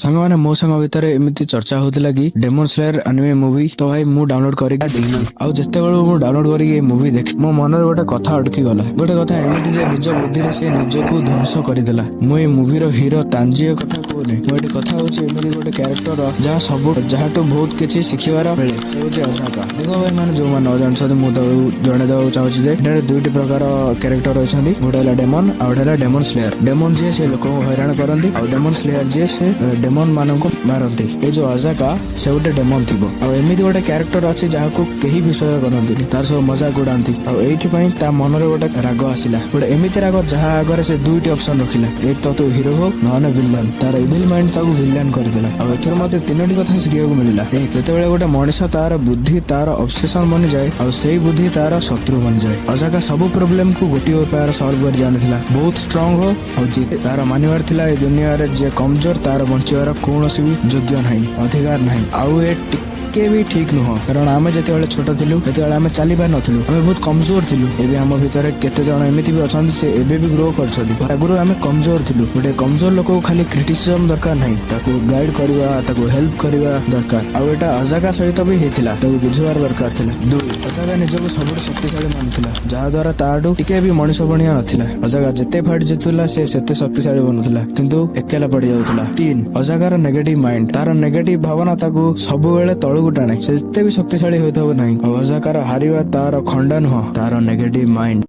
ସାଙ୍ଗମାନେ, ମୋ ସାଙ୍ଗ ଭିତରେ ଏମିତି ଚର୍ଚ୍ଚା ହଉଥିଲା କି ଡେମନ୍ ସ୍ଲେୟର ଆନିମେ ମୁଭି। ତ ଭାଇ, ମୁଁ ଡାଉନଲୋଡ କରିକି ଦେଖିଲି। ଆଉ ଯେତେବେଳେ ମୁଁ ଡାଉନଲୋଡ କରିକି ଏ ମୁଭି ଦେଖି, ମୋ ମନରେ ଗୋଟେ କଥା ଅଟକି ଗଲା। ଗୋଟେ କଥା ଏମିତି ଯେ ନିଜ ବୁଦ୍ଧିରେ ସେ ନିଜକୁ ଧ୍ୱଂସ କରିଦେଲା। ମୁଁ ଏ ମୁଭିର ହିରୋ ତାଞ୍ଜିଓ କଥା କହୁନି। ମୁଁ ଏଠି କଥା ହଉଛି ଏମିତି ଗୋଟେ କ୍ୟାରେକ୍ଟର, ଯାହା ସବୁ ଯାହାଠୁ ବହୁତ କିଛି ଶିଖିବାର ମିଳେ। ସେ ହଉଛି ଅଜାକା। ଦେଖ ଭାଇ ମାନେ, ଯୋଉମାନେ ନ ଜାଣିଛନ୍ତି, ମୁଁ ତାକୁ ଜଣେଇ ଦେବାକୁ ଚାହୁଁଛି ଯେ ଏଠାରେ ଦୁଇଟି ପ୍ରକାର କ୍ୟାରେକ୍ଟର ଅଛନ୍ତି। ଗୋଟେ ହେଲା ଡେମନ୍, ଆଉ ଗୋଟେ ହେଲା ଡେମନ୍ ସ୍ଲେୟର। ଡେମନ୍ ଯିଏ, ସେ ଲୋକଙ୍କୁ ହଇରାଣ କରନ୍ତି, ଆଉ ଡେମନ୍ ସ୍ଲେୟର ଯିଏ, ସେ ଡେମନ୍ ମାନଙ୍କୁ ମାରନ୍ତି। ଏ ଯୋଉ ଅଜାକା, ସେ ଗୋଟେ ଡେମନ୍ ଥିବ। ଆଉ ଏମିତି ଗୋଟେ କ୍ୟାରେକ୍ଟର ଅଛି, ଯାହାକୁ କେହି ବିଶ୍ୱାସ କରନ୍ତିନି, ତାର ସବୁ ମଜାକ ଉଡାନ୍ତି। ଆଉ ଏଇଥିପାଇଁ ତା ମନରେ ଗୋଟେ ରାଗ ଆସିଲା, ଗୋଟେ ଏମିତି ରାଗ ଯାହା ଆଗରେ ସେ ଦୁଇଟି ଅପସନ ରଖିଲା। ଏକ ତ ତୁ ହିରୋ ହଉ, ନହେଲେ ଭିଲେନ। ତାର ଇଭିଲ ମାଇଣ୍ଡ ତାକୁ ଭିଲେନ କରିଦେଲା। ଆଉ ଏଥିରୁ ମତେ ତିନୋଟି କଥା ଶିଖିବାକୁ ମିଳିଲା। ଏକ, ଯେତେବେଳେ ଗୋଟେ ମଣିଷ ତାର ବୁଦ୍ଧି ତାର ଅବସେସନ ବନିଯାଏ, ଆଉ ସେଇ ବୁଦ୍ଧି ତାର ଶତ୍ରୁ ବନିଯାଏ। ଅଜାକା ସବୁ ପ୍ରୋବ୍ଲେମ କୁ ଗୋଟିଏ ଉପାୟରେ ସଲ୍ଭ କରି ଜାଣିଥିଲା, ବହୁତ ଷ୍ଟ୍ରଙ୍ଗ ହୋ ଆଉ ଜିତ। ତାର ମାନିବାର ଥିଲା, ଏ ଦୁନିଆରେ ଯିଏ କମଜୋର, ତାର ବଞ୍ଚିବାର କୌଣସି ବି ଯୋଗ୍ୟ ନାହିଁ, ଅଧିକାର ନାହିଁ। ଆଉ ଏ ଟିକେ ବି ଠିକ ନୁହଁ, କାରଣ ଆମେ ଯେତେବେଳେ ଛୋଟ ଥିଲୁ, ସେତେବେଳେ ଆମେ ଚାଲି ପାରିନଥିଲୁ, ଆମେ ବହୁତ କମଜୋର ଥିଲୁ। ଏବେ ଆମ ଭିତରେ କେତେ ଜଣ ଏମିତି ବି ଅଛନ୍ତି, ସେ ଏବେ ବି ଗ୍ରୋ କରିଛନ୍ତି। ଆଗରୁ ଆମେ କମଜୋର ଥିଲୁ। ଗୋଟେ କମଜୋର ଲୋକକୁ ଖାଲି କ୍ରିଟିସିଜମ ଦରକାର ନାହିଁ, ତାକୁ ଗାଇଡ କରିବା, ତାକୁ ହେଲ୍ପ କରିବା ଦରକାର। ଆଉ ଏଇଟା ଅଜାକା ସହିତ ବି ହେଇଥିଲା, ତାକୁ ବୁଝିବାର ଦରକାର ଥିଲା। ଦୁଇ, ଅଜାକା ନିଜକୁ ସବୁଠୁ ଶକ୍ତିଶାଳୀ ମାନୁଥିଲା, ଯାହା ଦ୍ୱାରା ତାଠୁ ଟିକେ ବି ମଣିଷ ପଣିଆ ନଥିଲା। ଅଜାକା ଯେତେ ଫାଇଟ୍ ଜିତୁଥିଲା, ସେ ସେତେ ଶକ୍ତିଶାଳୀ ବନୁଥିଲା, କିନ୍ତୁ ଏକେଲା ପଡି ଯାଉଥିଲା। ତିନ, ଅଜାକାର ନେଗେଟିଭ ମାଇଣ୍ଡ, ତାର ନେଗେଟିଭ ଭାବନା ତାକୁ ସବୁବେଳେ ତଳକୁ ଟାଣେ, ସେ ଯେତେ ବି ଶକ୍ତିଶାଳୀ ହୋଇଥାଉ ନାହିଁ। ଆଉ ଅଜାକାର ହାରିବା ତାର ଖଣ୍ଡା ନୁହଁ, ତାର ନେଗେଟିଭ ମାଇଣ୍ଡ।